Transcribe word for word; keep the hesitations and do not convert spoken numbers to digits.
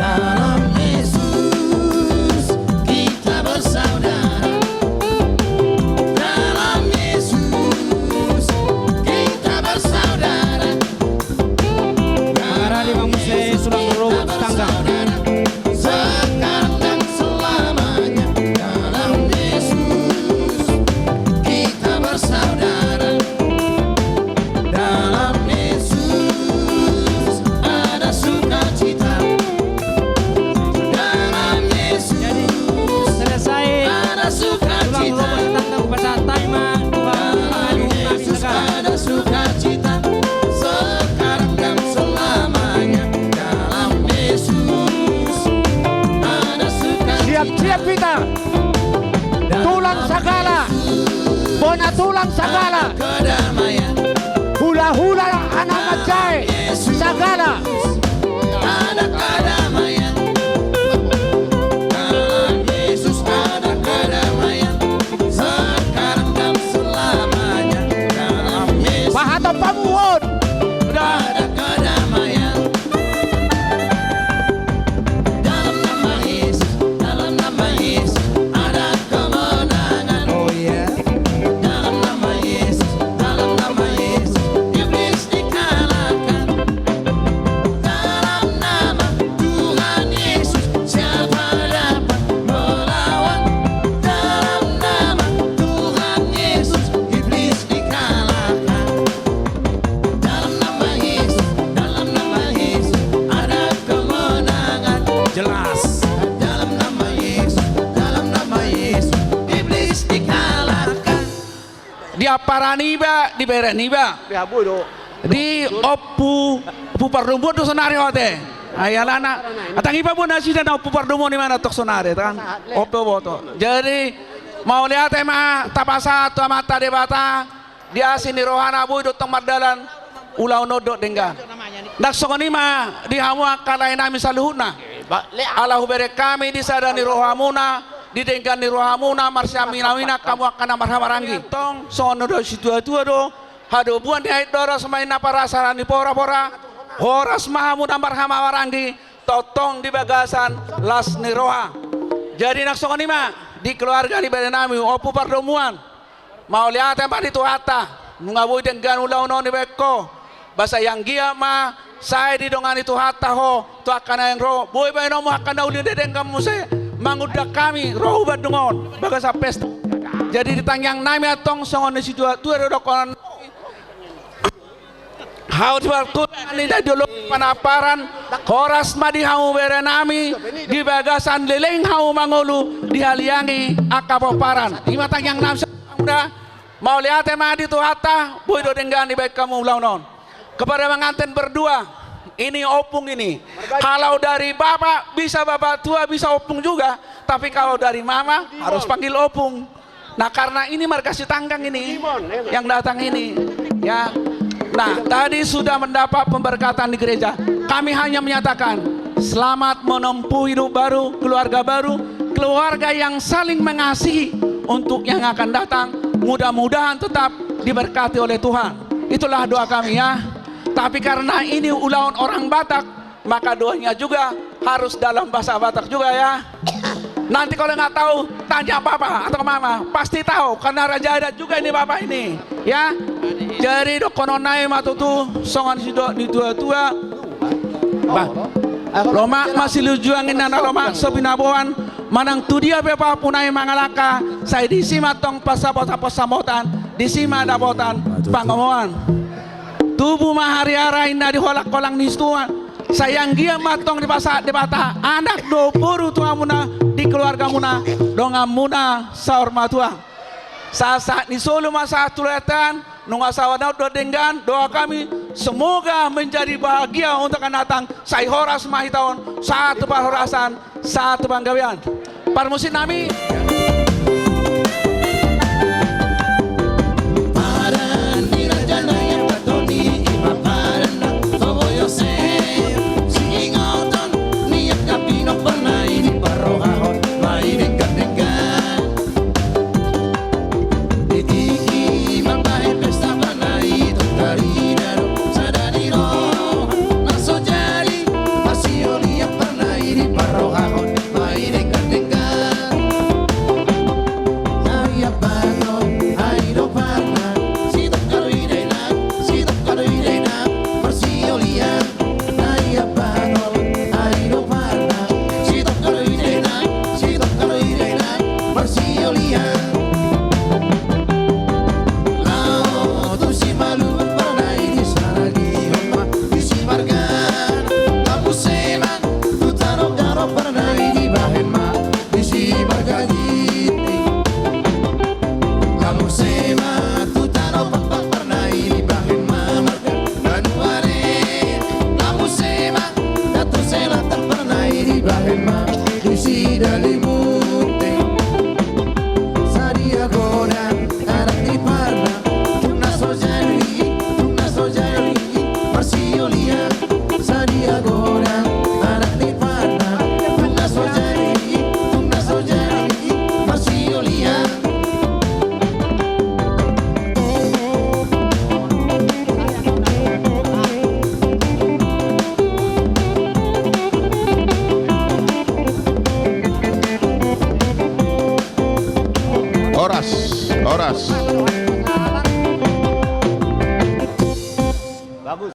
Dalam Yesus kita bersaudara. Dalam Yesus kita bersaudara. Dalam Yesus kita bersaudara. Sekarang dan selamanya. Dalam Yesus kita bersaudara. Dalam Yesus ada sukacita. Dalam Yesus ada sukacita. Dalam Yesus ada sukacita. Sekarang dan selamanya. Dalam Yesus ada sukacita. Siap-siap hita. Tulang Sagala, bona tulang Sagala, hulahula anak manjae Sagala. Pahatop hamu on. Dalam nama Yesus, dalam nama Yesus ada kemenangan. Oh iya. Dalam nama Yesus, dalam nama Yesus iblis dikalahkan. Dalam nama Tuhan Yesus siapa dapat melawan? Dalam nama Tuhan Yesus iblis dikalahkan. Dalam nama Yesus, dalam nama Yesus ada kemenangan. Jelas. Dalam nama Yesus, dalam nama Yesus iblis dikalahkan. Di ampara niba, di bere niba. Di Ompu, Ompu Pardomuan do sonari ho ate. Ai alana. Antong iba bona nasida na Ompu Pardomuan ima na tong sonari kan. Ompu boto. Jadi mauliate ma tapasahat tu Amanta Debata. Di asi ni rohana boi do tong mardalan ulaon on dohot denggan. Nang songon i ma di hamu angka lae nami saluhutna. Ala hubereng hami di sada ni rohamuna, di denggan ni rohamuna, marsiaminaminan hamu angka na marhahamaranggi. Tong songon na didok situatua do, hadomuan ni aek doras ma inna parasar ni porapora, horas ma hamu na marhahamaranggi, tongtong di bagasan las ni roha. Jadi nang songon i ma di keluarga ni bere nami Ompu Pardomuan. Mauliate ma di Tuhanta, nunga boi denggan ulaon on dibaen ho. Ba sai anggiat ma sai didongani Tuhanta ho tu angka na naeng ro, boi baenonmu angka na uli na denggan muse mangundang hami ro hu Bandung on bagasan pesta. Jadi di tangiang nami antong songon ni situa-tua do dohonon nami. Hau di partulan ni dadi olo panamparan, horas ma di hamu bere nami, di bagasan leleng hamu mangolu, dihaliangi angka pomparan. I ma tangiang nami. Mauliate ma di Tuhanta, boi do denggan dibaen hamu ulaon on. Kepada pengantin berdua, ini opung ini. Kalau dari bapak, bisa bapak tua, bisa opung juga. Tapi kalau dari mama, harus panggil opung. Nah, karena ini marga Sitanggang ini yang datang ini, ya. Nah, tadi sudah mendapat pemberkatan di gereja. Kami hanya menyatakan, selamat menempuh hidup baru, keluarga baru, keluarga yang saling mengasihi untuk yang akan datang. Mudah-mudahan tetap diberkati oleh Tuhan. Itulah doa kami, ya. Tapi karena ini ulaon orang Batak, maka doanya juga harus dalam bahasa Batak juga, ya. Nanti kalau nggak tahu, tanya papa atau mama, pasti tahu, karena raja adat juga ini bapak ini, ya. Jadi dohonon nami ma tutu songon sidok ni tua-tua. Bah, lomak ma silinjuang inna na lomak so binaboan, manang tu dia pe pahompu nami mangalangka, sai disi ma antong pansamotan-pansamotan, disi ma dapotan pangomoan. Tubu ma hariara inna di holang-holang ni situan. Sai anggiat ma antong dipasahat Debata anak dohot boru tu hamuna, di keluargamuna, donganmuna saur matua. Sahat-sahat ni solu ma sahat tu hata ni Tuhan, nunga sahat on dohot denggan, doa kami, semoga menjadi bahagia untuk akan datang, sai horas ma hita on, sahat tu parhorasan, sahat tu panggabean. Parmusik nami. Horas, horas.